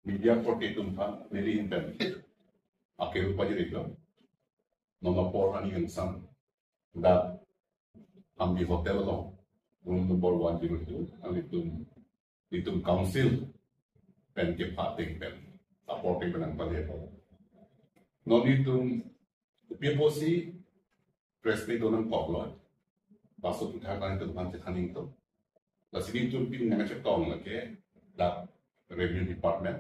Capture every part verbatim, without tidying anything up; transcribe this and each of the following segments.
media korte atum aphan neli ahin pen akero pajir-iklo. Non apor ani kangsam dak Hampi Hotel along, room number one zero two, nanglitum, itum council pen kepha ateng pen, apor ateng pen nangpale-iklo. Non itum kopi apotsi press meet do nangkoklo, laso aputhak nanglitum aphan chethan-iklo. Lasi nelitum pini nangchetong lake dak revenue department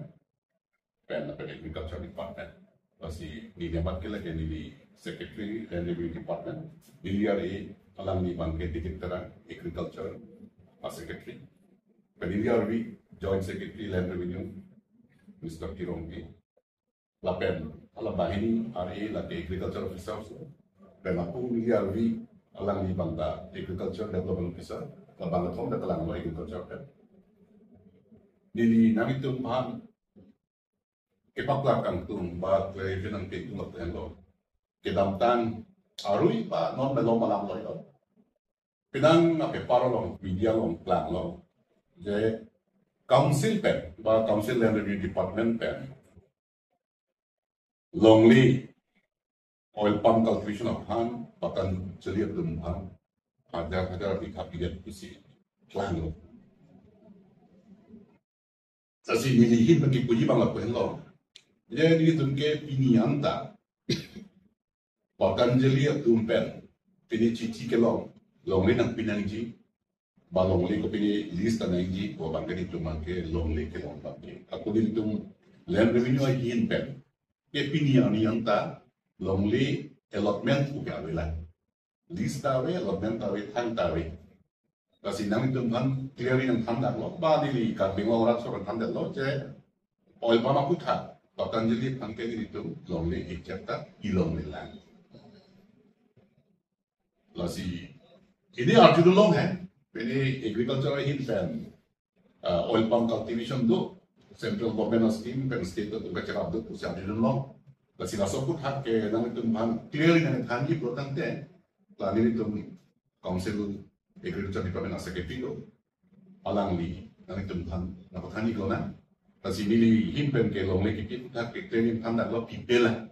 pen lapen agriculture department. Lasi neli amat ke lake neli secretary Land Revenue Department, neli R A alangli abang ke Didik Terang, agriculture a secretary. Pen neli R V joint secretary Land Revenue, Mister Kirong P. Lapen hala banghini R A lake agriculture officer so. Pen lapu neli R V alangli abang ta agriculture development officer, labang kethom ta kelang lo agriculture pen. Neli nanglitum aphan kepaklar kangtung ba clarification nangpi-iktung lapu henlo. Kedamtang arui ba non malom alam lo yo. Penang a paper along, media along klanglo, je council pen ba council Land Revenue Department pen longle oil palm cultivation aphan Patanjali atum aphan hajar hajar bigha pidet pusi klanglo. Lasi neli ahin pen kipuji abang lapu henlo. Je nelitum ke pini anta Patanjali atum pen pini chithi kelong, longle nangpi nangji, ba longle ko pini lease ta nangji, ko abang ke nelitum abang ke longle kelong abang ke. Ako nelitum Land Revenue ahin pen ke pini arni anta longle allotment ko ke avelang. Lease ta ave, allotment ta ave, thang ta ave. Lasi nanglitum aphan clearly nangthan daklo, ba neli Karbi Anglong rat asor nangthan detlo je oil palm aputhak Patanjali aphan ke nelitum longle ejak ta kelonglelang. Lasi ili arjudun long he, pini agriculture ahin pen uh, oil palm cultivation do, central government a scheme pen state atum kacherap do pusi arjudun long. Lasi laso aputhak ke nanglitum aphan clearly nangthanji pulo tangte, la nelitum council agriculture department a secretary do, alangli nanglitum aphan nangpathan-iklo nang. Lasi neli ahin pen ke longle kipi aputhak ke clearly nangthan daklo, pipe lang.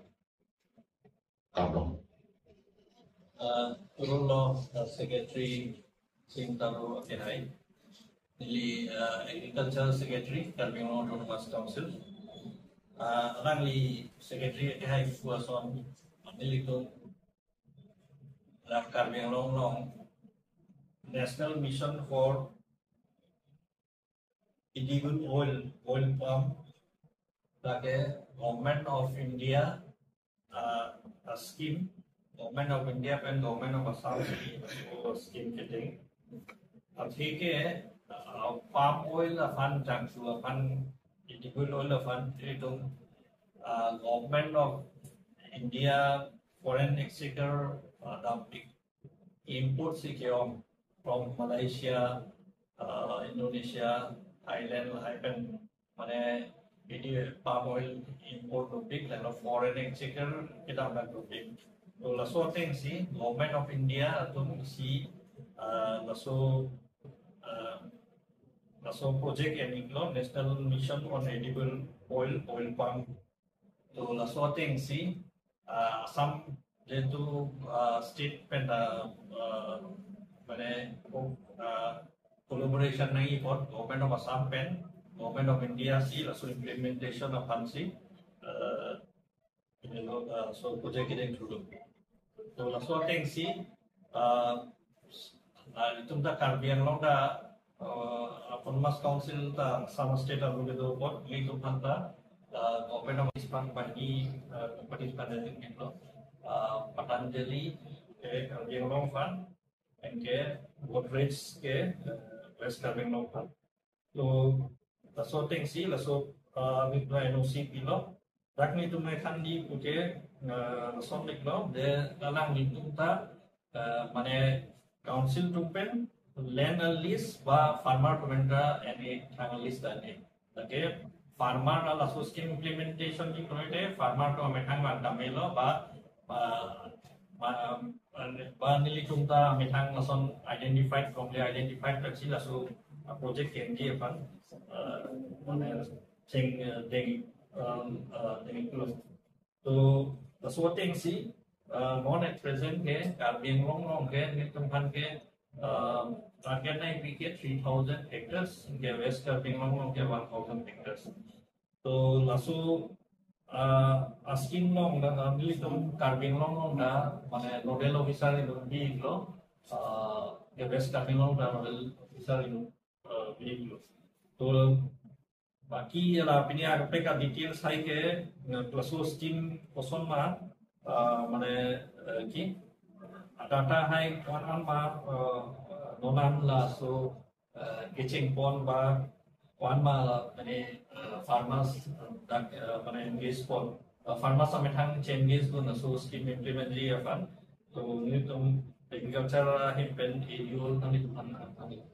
Kardom. Uh, turun lo uh, Secretary Sing Taro Akehai. Neli uh, Agriculture Secretary, Karbi Anglong Autonomous Council. Uh, alangli Secretary Akehai puason, nelitum la Karbi Anglong along National Mission for Edible Oil, Oil Palm, lake Government of India uh, a scheme, Government of India pen Government of Assam si, so scheme kedeng. Atheke uh, palm oil aphan, jangsu aphan, edible oil aphan, itum uh, Government of India foreign exchequer uh, dam import si ke-ong from Malaysia, uh, Indonesia, Thailand lahai pen, mane idi palm oil import dopik, lapen foreign exchequer kedam dopik. To laso atengsi Government of India atum si uh, laso uh, laso project en-iklo, National Mission on Edible Oil, Oil Palm. To laso atengsi uh, Assam jehetu uh, state pen uh, uh, mane uh, collaboration nangji apot Government of Assam pen Government of India si laso implementation aphan si uh, ini lo, uh, so project kedeng thulu. To laso atengsi uh, uh, itum ta Karbi Anglong ta uh, Autonomous Council ta Assam State arlo kedo apot, nelitum aphan ta uh, Government of Assam banghini uh, companies aphan ding lo, uh, Patanjali ke Karbi Anglong aphan, anke Godrej ke uh, West Karbi Anglong aphan. To laso atengsi, laso uh, nelitum N O C pilo. Dak nelitum nangthanji puke uh, lason-iklo, de alanglitum ta uh, mane council atum pen land a lease ba farmer atum pen ta en-e thang a lease ta en-e. Lake farmer a laso scheme implementation kekroi te farmer atum amethang abang damlo ba ba ba, ba nelitum ta amethang lason identified, wrongly identified pensi laso uh, project ke-enji aphan uh, mane cheng, eh, deng, um, eh, deng close. To, laso atengsi, eh, non at present ke, Karbi Anglong along ke, nelitum aphan ke, eh, target nangpi ke three thousand hectares, ke West Karbi Anglong along ke one thousand hectares. To laso, eh, a-scheme along dak, eh, nelitum Karbi Anglong along dak, mane nodal officer inut biklo, eh, ke West Karbi Anglong dak nodal officer inut, eh, biklo. To baki la pini agpek a-details hai ke, eh, laso scheme koson ma, eh, mane, eh, ki, adata hai ko-an ma, eh, non an laso, eh, kecheng pon ba, ko-an ma la, mane, eh, farmers, eh, dak, eh, mane engage pon, eh, farmers amethang che-engage pon laso scheme implement ji aphan. To nelitum agriculture ahin pen A D O nanglitum aphan, nanglitum.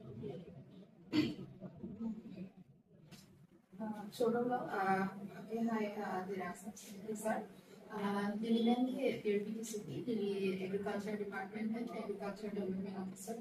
Uh, Sodolo, uh, okay, hi, uh, Dirasa, sir. Uh, neli nang ke P R P T C P, neli Agriculture Department pen Agriculture Development Officer.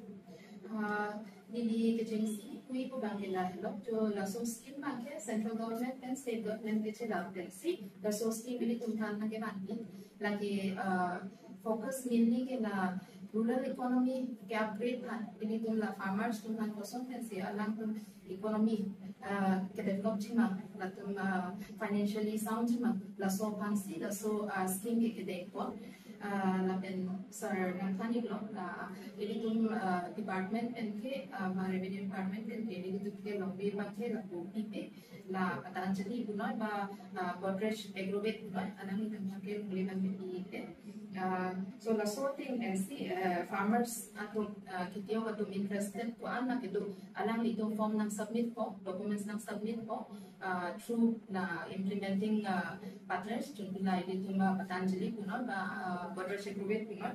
Uh, neli kechengsi pu-i pu abang ke lahelo, to laso scheme abang ke Central Government pen State Government ke chelak pensi, laso scheme nelitum aphan abang ke vanpi, lake, uh, focus mainly ke la rural economy ke upgrade aphan, nelitum la farmers atum aphan koson pensi alangtum economy, ah, ke develop ji ma, latum, ah, financially sound ji ma, laso aphansi, laso, ah, scheme ke kedeng pon, ah, lapen sir nangthan-iklo, ah, nelitum, ah, department pen ke, ah, ma revenue department pen ke, nelitum ke longri abang ke lapu pipe, la Patanjali punoi ba, ah, Godrej Agrovet punoi, alanglitum aphan ke longri abang ke pipe. Ah, so laso ateng pensi, eh, farmers atum, ah, ketiok atum interested ko-an ma kedo, alanglitum form nang submit po, documents nang submit po, ah, through la implementing, ah, partners, chunpila ilitum ba Patanjali punoi ba, ah, Godrej Agrovet punoi.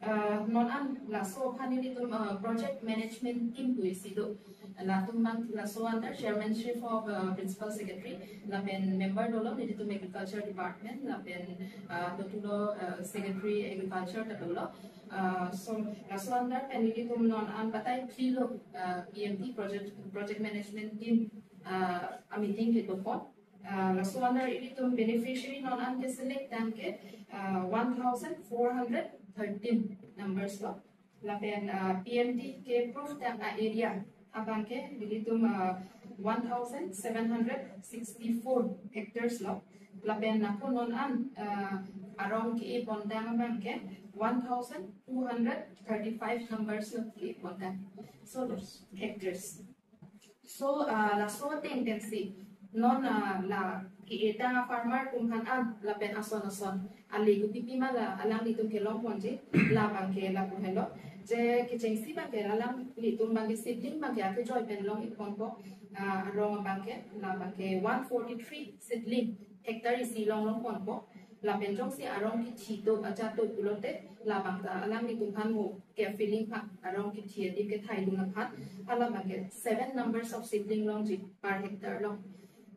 Ah, non an laso aphan ilitum, ah, project management team pu isi do. Latum abang laso under chairmanship of, uh, principal secretary, lapen member dolo nelitum agriculture department, lapen, uh, totulo, uh, secretary agriculture ta dolo. Uh, so laso under pen nelitum non an batai phli lo, uh, P M T project, project management team, uh, a-meeting kedo pon. Uh, laso under ilitum beneficiary non an ke select tang ke, uh, one thousand four hundred thirteen numbers lo. Lapen, ah, P M T ke-approve tang a-area abang ke nelitum, ah, one thousand seven hundred sixty-four hectares lo. Lapen ako non an, ah, arong ke-e pon tang abang ke one thousand two hundred thirty-five numbers lo ke-e pon tang. So, hectares. So, ah, laso ateng pensi non, ah, la ke-e tang farmer atum aphan an lapen ason ason ale kopipi ma la alanglitum kelong ponji, labang ke lapu helo. Je kechengsi abang ke alanglitum abang ke seedling abang ke akejoi pen long-ik ponpo, ah, arong abang ke, labang ke one forty-three seedling hectare isi along long ponpo. Lapen jongsi arong kithi do, aja do pulote, labang ta alanglitum aphan mo ke filling aphan, arong kithi adim kethaidun aphan, halabang ke seven numbers of seedling longji per hectare along.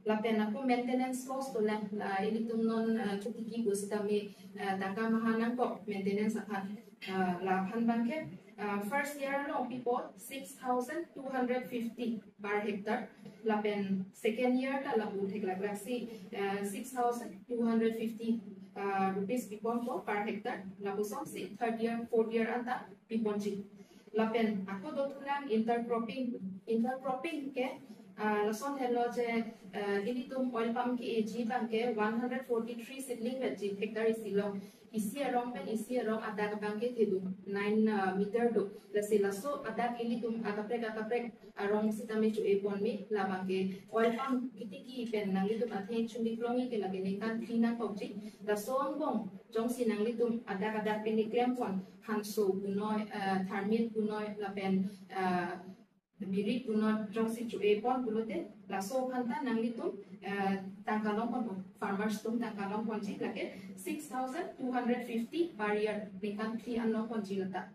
Lapen ako maintenance cost dolang, la ilitum non, ah, chotiki pusitame, ah, tangka maha nangkok maintenance aphan. Ah, la aphan abang ke, ah, first year along pipo six thousand two hundred fifty per hectare. Lapen second year ta lapu theklak laksi, ah, six thousand two hundred fifty, ah, rupees pi ponpo per hectare. Lapuson si third year, fourth year anta pi ponji. Lapen ako dothulang intercropping. Intercropping ke, ah, lason helo je, ah, ilitum oil palm ke-eji abang ke one hundred forty-three seedling vetji hectare isi along. Isi arong pen isi arong adak abang ke thedung nine, ah, meter do. Lasi laso adak ilitum akaprek akaprek arong sitame cho-e ponme, labang ke oil palm kitiki pen nanglitum athe chundik longji ke lake ningkan phli nangkokji. Laso angbong jongsi nanglitum adak adak pen keklem pon, hanso punoi, eh, tharmit punoi, lapen, eh, birik punoi jongsi cho-e pon pulote, laso aphan ta nanglitum, eh, tangka long ponpo, farmers atum tangka long ponji, lake six thousand two hundred fifty per year, ningkan phli an long ponji lata.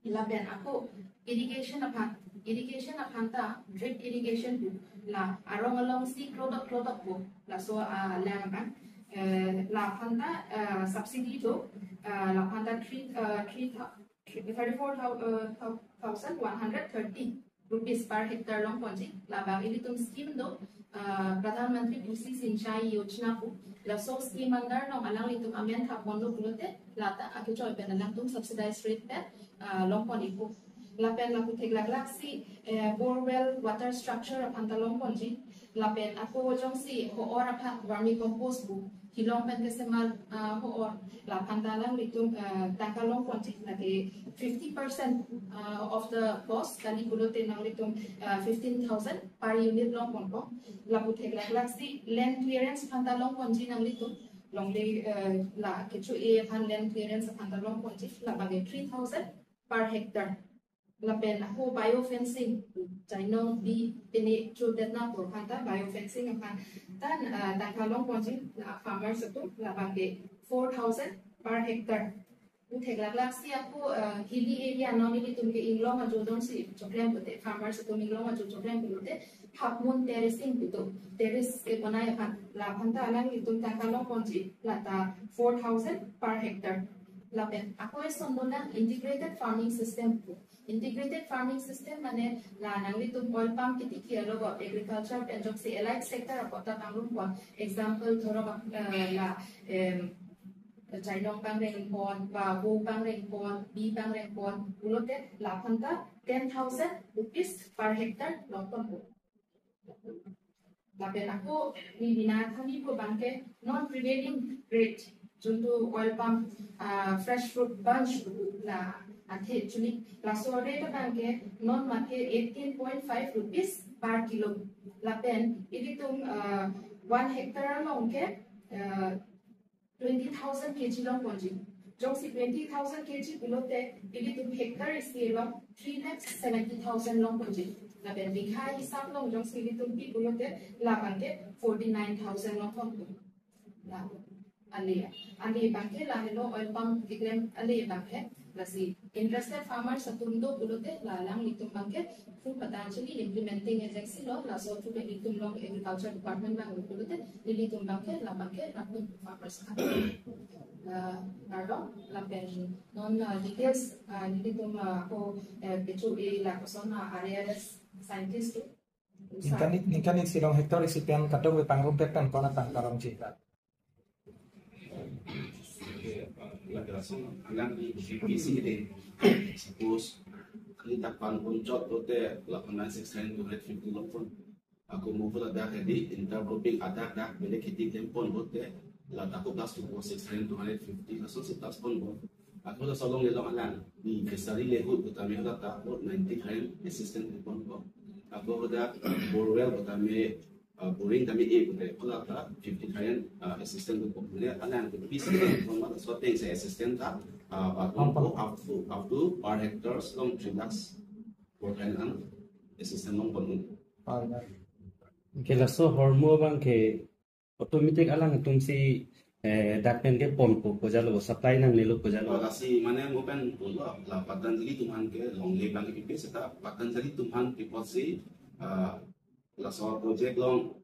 Lapen ako irrigation aphan, irrigation aphan ta drip irrigation pu, la arong alongsi klodok klodok pu, laso, ah, lang abang, eh, la aphan ta, ah, subsidy do, ah, la aphan ta three, ah, three thou-, thirty-four thousand one hundred thirty rupees per hectare long ponji. Labang ilitum scheme do, uh, Pradhan Mantri Krishi Sinchai Yojana pu, laso scheme under along alanglitum amen thap ponlo pulote lata akechoi pen alangtum subsidized rate pen uh, longpon ikpo. Lapen lapu theklak laksi eh, borewell water structure aphan ta longponji. Lapen ako jongsi ho-or aphan vermicompost pu, hilong pen kesemal uh, ho-or, laphan ta alanglitum uh, tangka longponji, lake fifty percent uh, of the cost, kali pulote nanglitum uh, fifteen thousand per unit longponpo. Lapu theklak laksi land clearance aphan ta longponji nanglitum, longle uh, la kecho-e aphan land clearance aphan ta longponji, labang ke three thousand per hectare. Lapen ako biofencing, chainong bi pini chuldet na pur aphan ta biofencing aphan ta uh, tangka longponji la farmers atum, labang ke four thousand per hectare. Pu theklak laksi ako uh, hilly area non ilitum ke inglong ajo jongsi choklem pulote, farmers atum inglong ajo choklem pulote, half moon terracing puto, terrace ke bonai aphan, laphan ta alanglitum tangka longponji, lata four thousand per hectare. Lapen ako eson dolang integrated farming system pu. Integrated farming system mane la nanglitum oil palm kitiki alogot agriculture pen jongsi allied sector apot ta pangrum pon. Example, dhorok uh, la um, chainong pangreng pon, ba bo pangreng pon, bi pangreng pon, pulote laphan ta ten thousand rupees per hectare longponpo. Lapen ako ni bina thami pu abang ke non prevailing rate, juntu oil palm uh, fresh fruit bunch la athe chuli, laso rate abang ke non mathe eighteen point five rupees per kilo. Lapen ilitum uh, one hectare along ke uh, twenty thousand kg longponji. Jongsi twenty thousand kg pulote ilitum hectare isi along three lakh seventy thousand longponji. Lapen bigha hisap along jongsi ilitum pi pulote labang ke forty nine thousand longponpo. La ale, ale abang ke lahelo oil palm keklem ale abang ke. Lasi interested farmers atum do pulote la alanglitum abang ke through Patanjali implementing agency lo, laso through ilitum along agriculture department abang pulote ilitum abang ke labang ke latum farmers khan. Uh, pardon, lapen non uh, details uh, ilitum uh, ako uh, kecho-e lakoson uh, R A R S scientist tu. Ningkan, ningkan isi along hectare isi pen kadokave pangrumpet pen kona tangka longji? Lason alang di B P C de. Suppose kali dak pan pun chot lote lapan nine six nine two hundred fifty longpon. Ako mo pula dak di intercropping adak dak bele kheti klempon lote la dak ko plus two six nine two hundred fifty lasonsi plus ponpo. Ako laso along elong alang di fishery le hut butame la ta ko ninety nine assistant ponpo. Ako dak borewell butame uh, boring tame e pute kola ta fifty thousand uh, assistant ko pune alang ko B C ko ma so teng se assistant ta uh, pa ko up to up to per hectares along three lakhs, four thousand assistant along pon. Ke laso ahormu abang ke automatic alangtumsi eh, dak pen ke ponpo, pojalo, supply nangnelo, pojalo. Lasi mane mo pen pulo la Patanjali atum aphan ke longle abang ke pipe seta Patanjali atum aphan pipo si uh, laso project along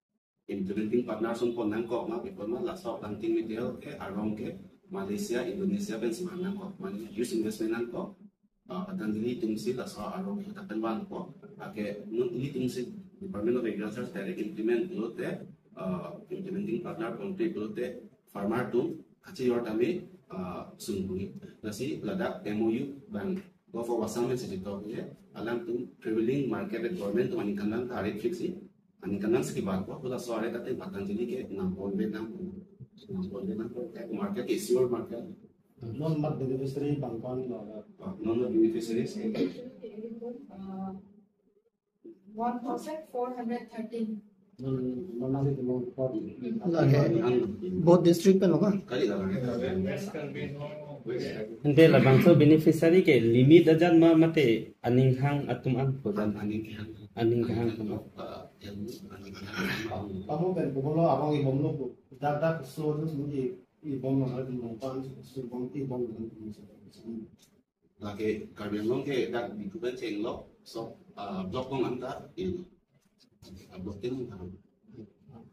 implementing partner ason pon nangkok ma, bipon ma laso planting material ke arong ke Malaysia, Indonesia pen si man nangkok, mane huge investment nangkok. Uh, Patanjali atumsi laso arong ke tapen van kok. Ake non ilitumsi Department of Agriculture direct implement pulote uh, implementing partner country pulote farmer atum kachijor tame uh, sungpuni. Lasi ladak M O U abang Govt of Assam pen si chitok ye alangtum prevailing market rate government atum aningkan lang tarif fix si aningkan lang sekibar ko, laso are tate Patanjali ke enam pon be enam, enam pon be enam, eh, market ke sure market. Non mat beneficiary abang ko-an lo? Ah, non mat beneficiaries ke uh, one thousand four hundred thirteen. Non, non mat beneficiary. Lake both district pen lo ka? Kali la. Ante labangso beneficiary ke limit ajan ma mate aning hang atum an ko jan? Aning hang. Aning hang atum an. Amo pen ko lo abang ibomlo ko. Dak dak so so ni ibomlo na ibom pan so bom ibomlo. Lake Karbi Anglong ke dak di kuben cheng lo so uh, block kong anta ini. Block tin kan.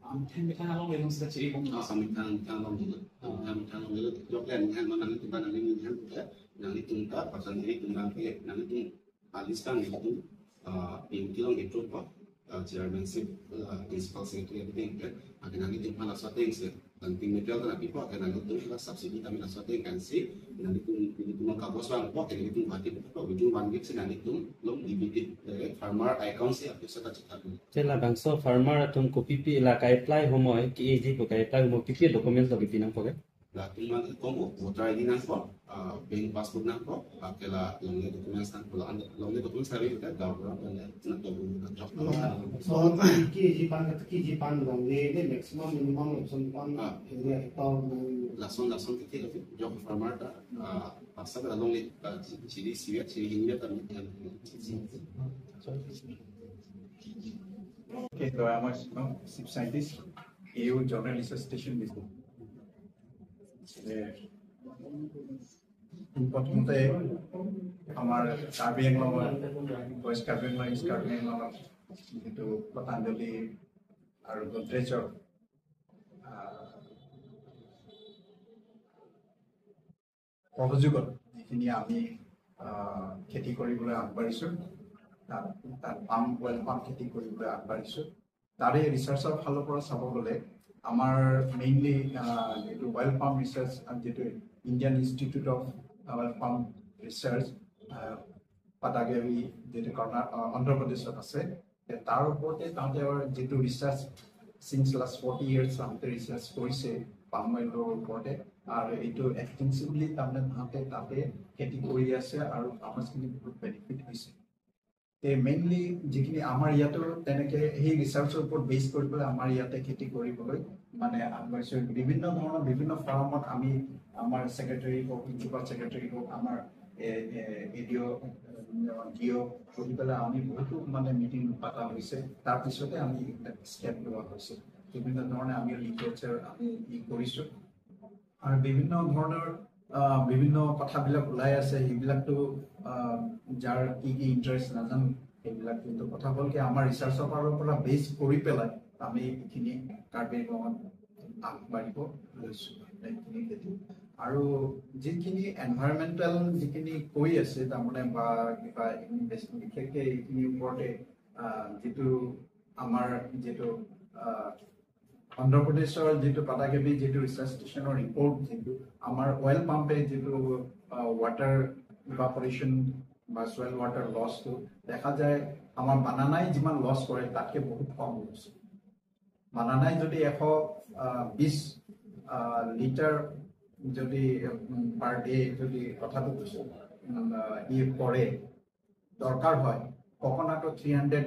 Amtheng methang along lenung sida chiri kong. Ah, amtheng methang along dulu. Amtheng methang along dulu. Jok le amtheng along nang itu kan nang ini kan ya. Nang itu tak pasang diri tentang ke nang itu alis kan itu uh, pinti long itu apa? uh, chairmanship, uh, principal secretary, everything, kan? Akan nanglitum aphan laso ateng si, planting material ta nangpipo, akan nanglitum la subsidy tame laso ateng kan si, nanglitum, nanglitum kagos vangpo, akan nanglitum Guwahati po, within one week si nanglitum along D B T, direct farmer account si apisa ta chethap. Che labangso farmer atum kopipi la ka-apply humoi, ki-eji pu ka-apply humoi, pipi documents lo pipi nangpo ke? Latum abang ke kom voter I D nangpo, ah, bank passbook nangpo, ah, ke la longle documents nangpo, la longle documents kali ke gaon bura longle nangpo. So, ki ji pan, ki ji pan longle ne maximum minimum option pan Ah. area hectare nang. Lason, lason ke thilo, jok farmer ta, ah, pasal la longle, ah, chiri siya, chiri hinja ta. Okay, so I am a, you know, chief scientist, A U Journal Research Station, Diphu. এ, প্ৰথমতে আমাৰ কাৰ্বি আংলঙৰ, ৱেষ্ট কাৰ্বি আংলং, ইষ্ট কাৰ্বি আংলঙৰ যিটো পতঞ্জলি আৰু গোদৰেজৰ, আহ, সহযোগত যিখিনি আমি, আহ, খেতি কৰিবলৈ আগবাঢ়িছো, তাত, তাত পাম, অইল পাম খেতি কৰিবলৈ আগবাঢ়িছো, তাৰে ৰিচাৰ্চৰ ফালৰ পৰা চাব গ'লে আমাৰ মেইনলি, আহ, এইটো অইল পাম ৰিচাৰ্চ, যিটো Indian institute of oil palm research, আহ, পাটাগেৰি, যিটো কৰ্ণা-, আহ, অন্ধ্ৰপ্ৰদেশত আছে, তে তাৰ ওপৰতে তাতে যিটো research, since last forty years তাতে ৰিচাৰ্চ কৰিছে পাম অইলৰ ওপৰতে, আৰু এইটো এক্সটেনচিভলি তাৰমানে তাতে, তাতে খেতি কৰি আছে আৰু ফাৰ্মাৰ্ছখিনি বহুত বেনিফিট হৈছে। তে মেইনলি যিখিনি আমাৰ ইয়াতো তেনেকে সেই ৰিচাৰ্চৰ ওপৰত বেছ কৰি পেলাই আমাৰ ইয়াতে খেতি কৰিবলৈ মানে আগবাঢ়িছে। বিভিন্ন ধৰণৰ বিভিন্ন ফৰামত আমি আমাৰ ছেক্ৰেটাৰী হওক, প্ৰিন্সিপাল ছেক্ৰেটাৰী হওক, আমাৰ এ ডি অ', ডি অ' বহি পেলাই আমি বহুতো মানে মিটিং পতা হৈছে। তাৰ পিছতে আমি এইবিলাক ষ্টেপ লোৱা হৈছে। বিভিন্ন ধৰণে আমি লিটাৰেচাৰ আমি ই কৰিছো আৰু বিভিন্ন ধৰণৰ, আহ, বিভিন্ন কথাবিলাক ওলাই আছে। সেইবিলাকতো, আহ, যাৰ কি কি ইণ্টাৰেষ্ট নাজানো, সেইবিলাক। কিন্তু কথা হ'ল কি, আমাৰ ৰিচাৰ্চৰ ফালৰ পৰা বেছ কৰি পেলাই আমি এইখিনি কাৰ্বি আংলঙত আগবাঢ়িব লৈছো এইখিনি খেতি। আৰু যিখিনি এনভাইৰনমেণ্টেল যিখিনি কৈ আছে, তাৰমানে বা কিবা ইনভেষ্ট-, বিশেষকৈ এইখিনিৰ ওপৰতে, আহ, যিটো আমাৰ যিটো, আহ, অন্ধ্ৰপ্ৰদেশৰ যিটো পাটাগেৰি যিটো ৰিচাৰ্চ ষ্টেচনৰ ৰিপৰ্ট, যিটো আমাৰ অইল পাম্পে যিটো, আহ, ৱাটাৰ ইভাপৰেশ্যন বা ছইল ৱাটাৰ লছটো দেখা যায়, আমাৰ বানানাই যিমান লছ কৰে তাতকে বহুত কম লছ। বানানাই যদি এশ, আহ, বিশ, আহ, লিটাৰ যদি, উম, পাৰ ডে যদি কথাটো কৈছো, উম, আহ, ই কৰে, দৰকাৰ হয়, ককনাটত থ্ৰী হাণ্ড্ৰেড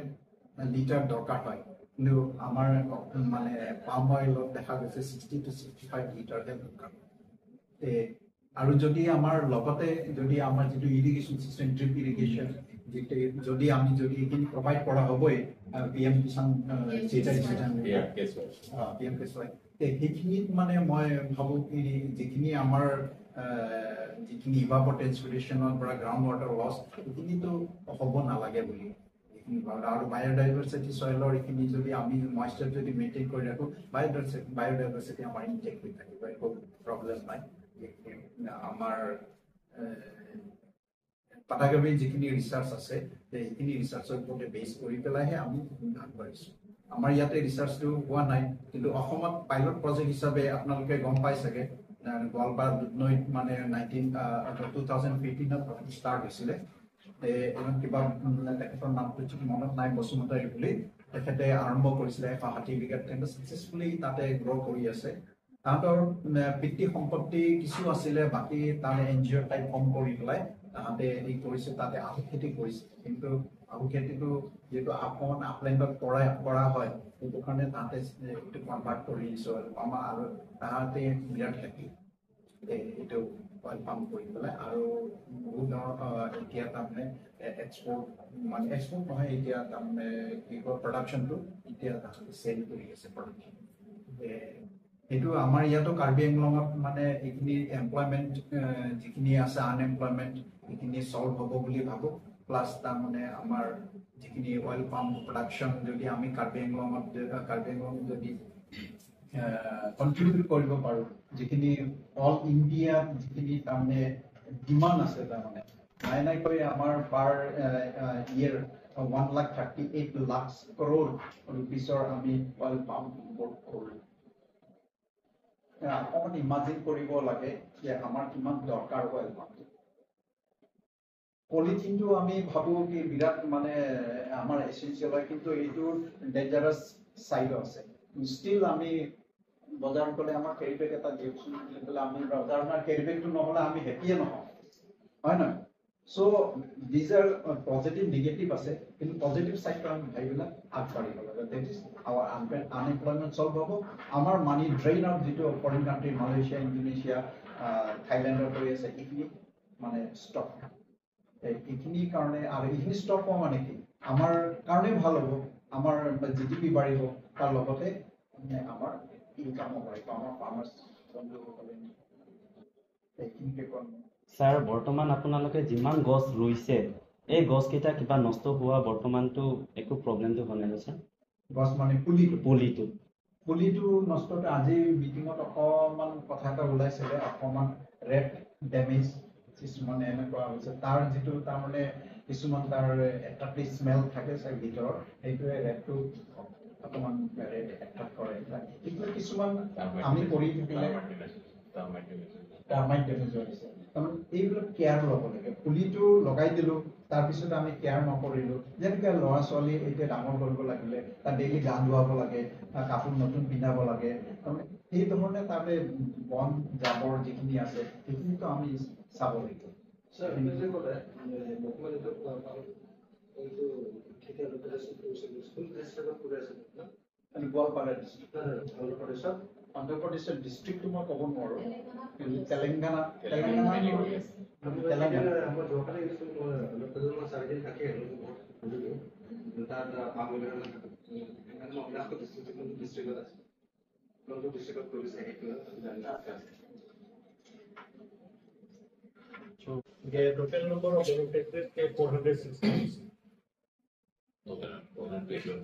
লিটাৰ দৰকাৰ হয়, কিন্তু আমাৰ, উম, মানে পাম অইলত দেখা গৈছে ছিক্সটি টু ছিক্সটি ফাইভ লিটাৰহে দৰকাৰ হয়। তে আৰু যদি আমাৰ লগতে যদি আমাৰ যিটো ইৰিগেশ্যন ছিষ্টেম, ড্ৰিপ ইৰিগেশ্যন, যিটো যদি আমি যদি এইখিনি প্ৰভাইড কৰা হ'বই, পি এম কিষাণ, আহ, সিঞ্চাই Yojana, P M K Y. আহ, পি এম কে ৱাই। তে সেইখিনিত মানে মই ভাবো কি যিখিনি আমাৰ, আহ, যিখিনি ইভাপ'ট্ৰেন্সপিৰেশ্যনৰ পৰা গ্ৰাউণ্ড ৱাটাৰ লছ, সেইখিনিতো হ'ব নালাগে বুলি। যিখিনি বায়'ডা-, আৰু বায়'ডাইভাৰ্চিটি ছইলৰ এইখিনি যদি আমি মইশ্চাৰ যদি মেইনটেইন কৰি ৰাখো, বায়'ডাইভাৰ্চিটি, বায়'ডাইভাৰ্চিটি আমাৰ ইনটেক্ট হৈ থাকিব, একো প্ৰব্লেম নাই। আমাৰ, এ, পাটাগেৰিৰ যিখিনি ৰিচাৰ্চ আছে, তে সেইখিনি ৰিচাৰ্চৰ ওপৰতে বেছ কৰি পেলাইহে আমি আগবাঢ়িছো। আমাৰ ইয়াতে ৰিচাৰ্চটো হোৱা নাই, কিন্তু অসমত পাইলট প্ৰজেক্ট হিচাপে আপোনালোকে গম পায় চাগে, এ, গোৱালপাৰা দুধনৈত মানে নাইনটিন, আ, টু থাউজেণ্ড ফিফটিনত ষ্টাৰ্ট হৈছিলে। এ, এজন কিবা, উম, তেখেতৰ নামটো ঠিক মনত নাই, বসুমতাৰী বুলি, তেখেতে আৰম্ভ কৰিছিলে এশ ষাঠি বিঘাত, তেখেতে ছাকচেছফুলি তাতে গ্ৰ' কৰি আছে। তাহাঁতৰ, উম, পিতৃ সম্পত্তি কিছু আছিলে, বাকী তাৰে এন জি অ' টাইপ ফৰ্ম কৰি পেলাই তাহাঁতে এই কৰিছে, তাতে আহু খেতি কৰিছে। কিন্তু আহু খেতিটো যিহেতু অকণমান আপলেণ্ডত কৰা, কৰা হয়, সেইটো কাৰণে তাহাঁতে এইটো কনভাৰ্ট কৰি দিছে। আমাৰ আৰু তাহাঁতে বিৰাট হেপী। এই, এইটো অইল পাম্প কৰি পেলাই আৰু বহুত ধৰণৰ, আহ, এতিয়া তাৰমানে এ-, এক্সপৰ্ট, মানে এক্সপৰ্ট নহয়, এতিয়া তাৰমানে কি কয়, প্ৰডাকশ্যনটো এতিয়া তাহাঁতে চেল কৰি আছে প্ৰডাকশ্যন। এ, সেইটো আমাৰ ইয়াতো কাৰ্বি আংলঙত মানে এইখিনি এমপ্লয়মেণ্ট, এ, যিখিনি আছে আনএমপ্লয়মেণ্ট, সেইখিনি ছল্ভ হ'ব বুলি ভাবোঁ। প্লাছ তাৰমানে আমাৰ যিখিনি অইল পাম্প প্ৰডাকশ্যন যদি আমি কাৰ্বি আংলঙত, এ, কাৰ্বি আংলঙত যদি কণ্ট্ৰিবিউট কৰিব পাৰোঁ, যিখিনি অল ইণ্ডিয়াত যিখিনি তাৰমানে ডিমাণ্ড আছে, তাৰমানে নাই নাইকৈ আমাৰ per year one lakh thirty eight lakh crore ৰুপিজৰ আমি অইল পাম ইম্পৰ্ট কৰোঁ। এয়া অকণমান ইমাজিন কৰিব লাগে যে আমাৰ কিমান দৰকাৰ অইল পাম। পলিথিনটো আমি ভাবো কি বিৰাট মানে আমাৰ এচেনচিয়েল হয়, কিন্তু এইটো ডেঞ্জাৰাছ ছাইডো আছে। ষ্টিল আমি বজাৰ গ'লে আমাক কেৰি বেগ এটা দিয়কচোন বুলি পেলাই আমি বজাৰ, আমাৰ কেৰি বেগটো নহ'লে আমি হেপিয়ে নহওঁ, হয় নহয়? চ' দিজ আৰ পজিটিভ নিগেটিভ আছে, কিন্তু পজিটিভ ছাইডটো আমি ভাবি পেলাই আগবাঢ়িব লাগে। That is our unemployment solve হ'ব। আমাৰ মানি ড্ৰেইন আউট যিটো ফৰেইন কাণ্ট্ৰি, মালয়েছিয়া, ইণ্ডোনেছিয়া, থাইলেণ্ডত হৈ আছে, এইখিনি মানে ষ্টপ। এইখিনিৰ কাৰণে, আৰু এইখিনি ষ্টপ হোৱা মানে কি, আমাৰ কাৰণে ভাল হ'ব, আমাৰ জি ডি পি বাঢ়িব, তাৰ লগতে মানে আমাৰ ইনকামো বাঢ়িব, আমাৰ ফাৰ্মাৰ্ছ বন্ধুসকলে এইখিনিকে কম। ছাৰ, বৰ্তমান আপোনালোকে যিমান গছ ৰুইছে, এই গছকেইটা কিবা নষ্ট হোৱা বৰ্তমানতো একো প্ৰব্লেমটো হোৱা নাই ন ছাৰ? গছ মানে পুলিটো পুলিটো পুলিটো নষ্ট হোৱা, আজি মিটিঙত অকণমান কথা এটা ওলাইছিলে, অকণমান ৰেট ডেমেজ কিছুমান এনেকুৱা হৈছে। তাৰ যিটো তাৰমানে কিছুমান তাৰ এট্ৰেক্টিভ স্মেল থাকে চাগে ভিতৰত, সেইটোৱে ৰেটটো অকণমান ৰেট এট্ৰেক্ট কৰে। কিন্তু কিছুমান আমি কৰি থাকিলে টাৰ্মাইট ডেমেজ হৈছে। তাৰমানে এইবিলাক কেয়াৰ ল'ব লাগে। পুলিটো লগাই দিলো, তাৰপিছত আমি কেয়াৰ নকৰিলো। যেনেকে ল'ৰা ছোৱালী এতিয়া ডাঙৰ কৰিব লাগিলে তাক ডেইলি গা ধুৱাব লাগে, তাক কাপোৰ নতুন পিন্ধাব লাগে। তাৰমানে সেই ধৰণে তাতে বন জাবৰ যিখিনি আছে সেইখিনিতো আমি চাব লাগিব। ছাৰ, আপুনি যে ক'লে, মানে, মুখ্যমন্ত্ৰীয়ে কোৱা, এইটো খেতি অনুপ্ৰৱেশন কৰিছে, স্কুল ড্ৰেছ এটা কৰি আছে ন? মানে গোৱালপাৰা ডিষ্ট্ৰিক্ট। অন্ধ্ৰ প্ৰদেশত অন্ধ্ৰ প্ৰদেশৰ ডিষ্ট্ৰিক্টটো মই ক'ব নোৱাৰো, কিন্তু তেলেংগানা তেলেংগানা আমাৰ তেলেংগানা আমাৰ যোৱাকালি কিছু মই অনুপ্ৰৱেশন চাৰিদিন থাকি আহিলোঁ, বহুত বুজিলোঁ। তাত পাম অইলৰ, মানে, মই অৰুণাচল ডিষ্ট্ৰিক্ট, কোনটো ডিষ্ট্ৰিক্টত আছে, কোনটো ডিষ্ট্ৰিক্টত কৰিছে, সেইটো জানিব আছে। The total number of beneficiaries is four hundred sixty. Total four hundred twenty-one.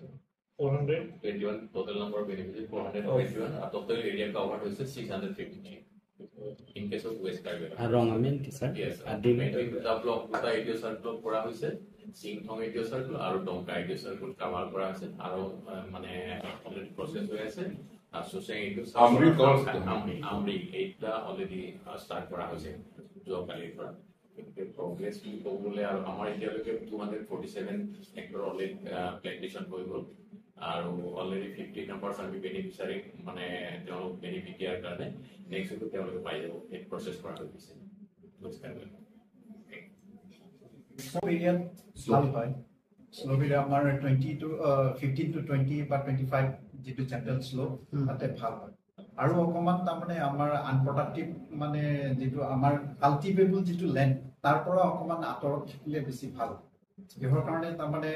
Four hundred. Twenty-one, total number of beneficiaries four hundred twenty-one, আৰু total area covered হৈছে six hundred fifty-three. In case of West Karbi Anglong. আৰু ৰং আমিন কি sir? Yes, আদিম mainly দুটা ব্লক, দুটা A D অ' চাৰ্কল কৰা হৈছে, চিংথং এ ডি অ' চাৰ্কল আৰু ডংকা A D O' circle cover কৰা হৈছে, আৰু আহ, মানে অলৰেডি প্ৰচেছ হৈ আছে। আৰু চুচেং এ ডি অ' চাৰ্কল আমৰি কল আছে। আমৰি, আমৰি এইটা অলৰেডি ষ্টাৰ্ট কৰা হৈছে যোৱাকালিৰ পৰা। গতিকে প্ৰগ্ৰেছ বুলি ক'ব গ'লে আৰু আমাৰ এতিয়ালৈকে two hundred forty seven hectare already plantation হৈ গ'ল, আৰু অলৰেডি ফিফটি নাম্বাৰ্ছ আমি বেনিফিচিয়াৰী মানে তেওঁলোক বেনিফিট দিয়াৰ কাৰণে নেক্সট উইকত তেওঁলোকে পাই যাব। এই প্ৰচেছ কৰা হৈ গৈছে। চব এৰিয়াত ভাল হয়। শ্ল'প এৰিয়া আমাৰ twenty two fifteen two twenty বা টুৱেণ্টি ফাইভ যিটো জেনেৰেল শ্ল'প, তাতে ভাল হয়। আৰু অকণমান তাৰমানে আমাৰ আনপ্ৰডাক্টিভ মানে যিটো আমাৰ কাল্টিভেবল যিটো লেণ্ড, তাৰ পৰা অকণমান আঁতৰত থাকিলে বেছি ভাল। কিহৰ কাৰণে তাৰমানে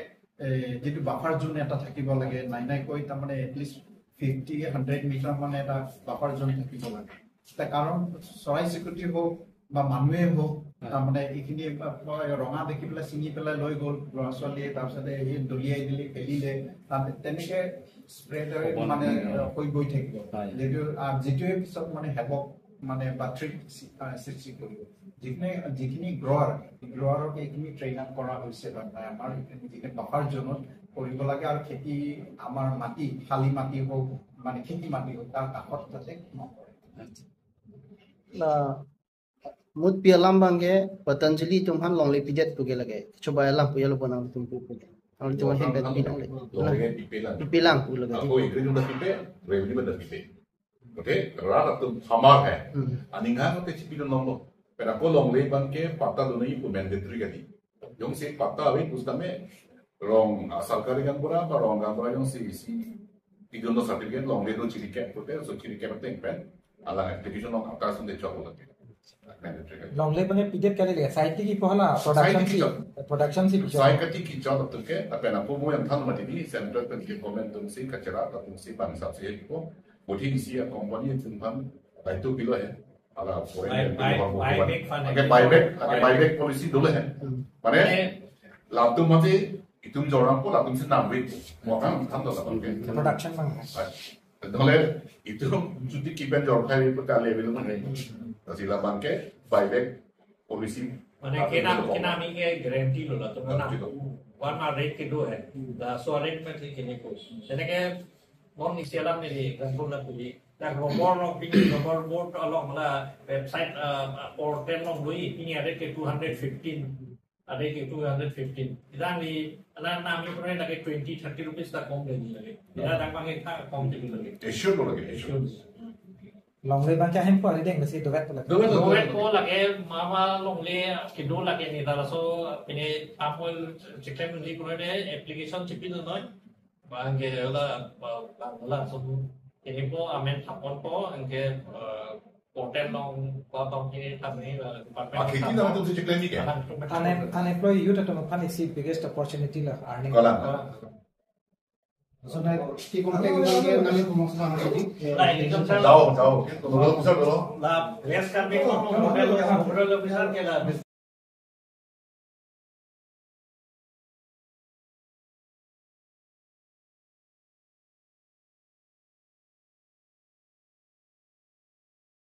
এই যিটো বাফাৰ জোন এটা থাকিব লাগে, নাই নাইকৈ তাৰমানে এটলিষ্ট ফিফটি হাণ্ড্ৰেড মিটাৰ মানে এটা বাফাৰ জোন থাকিব লাগে। এতিয়া কাৰণ চৰাই চিৰিকটি হওক বা মানুহে হওক, তাৰমানে এইখিনি ৰঙা দেখি পেলাই ছিঙি পেলাই লৈ গ'ল ল'ৰা ছোৱালীয়ে, তাৰপিছতে সেই দলিয়াই দিলে, পেলিলে, তাত তেনেকে স্প্ৰেড হৈ মানে হৈ গৈ থাকিব। যিটো যিটোৱে পিছত মানে হেভক মানে বা থ্ৰেট সৃষ্টি কৰিব। যিখিনি যিখিনি গ্ৰ'ৱাৰ, গ্ৰ'ৱাৰক এইখিনি ট্ৰেইন আপ কৰা হৈছে তাৰমানে আমাৰ যিখিনি বাফাৰ জোনত কৰিব লাগে। আৰু খেতি আমাৰ মাটি, শালি মাটি হওক মানে খেতি মাটি হওক, তাৰ কাষত যাতে নকৰে। Na mut pi alam abangke Patanjali atum aphan longle pidet puke lake. Choba alam pu yalo bonang atum pu puke. Ang cuma hendak pinong le. Longle pipe lang. Pipe lang pu lake. Ako ingkring udah pipe, revenue udah pipe. Oke, rat atum hamar hai. Aning hang te chipi dong lo. Pero ako longle abangke patta dona ipu mandatory kali. Jongsi patta ave pusitame rong asal kari kan pura, pa rong kan pura jongsi isi pidun lo certificate longle do chiri kep pute, so chiri kep teng pen alang application long atas unde chok lo. Mandatory kali. Longle abangke pidet kali le, side ki pohla production si, production si Sai kati kichot atum ke, tapi na po mo yang than mati ni central pen ke comment atum si kachera atum si bang sab si ko, bodi isi ya company atum pan, bai tu pilo hai. Ala foreign Buy- buy- buyback fund Oke, buyback, oke, buyback policy dulu hai. Mane latum mati itum jorang po latum si nambi. Mo kan tham to latum ke. Production abang. Dole itum chuti kipen jor khai ko ta level mane. Tasi labang ke buyback policy মানে, কেনা, কেনা আমি guarantee lo latum, না? Guarantee lo. One ma rate kedo hai. Laso rate ma thik kini ko. Teneke non isi alam neli example na tuli. Dak rubber along, pini rubber board along la website, ah, portal along lui, pini rate ke two hundred fifteen. Rate ke two hundred fifteen. Idang li, ala na ami pura lagi twenty, thirty rupees ta kom de ni lagi. Ida dang bang ek ta kom de ni lagi. Assured lo lagi, assured. Longle abang ke ahempo arideng besi dovet po lagi. Dovet lo, dovet dovet lo. Po lagi, mama longle kedo lagi ni, ta laso pini Palm Oil chiklem ni pura de application chipidun noi. Bang ke la, bang, bang la so ini po amen thapon po, anke, eh, portal along ko abang ke than ni, eh, department. Ah, kheti thapon. Nangtum si chiklem ni ke? Alang tum Unem-, unemployed youth atum aphan isi biggest opportunity la earning. Kolang. Kolang. So, na, ki company ke nami promotion ang tadi. Lai, ini kan Dao, dao. Dao, bisa dulu. La, West Karbi Anglong, model, model officer ke la,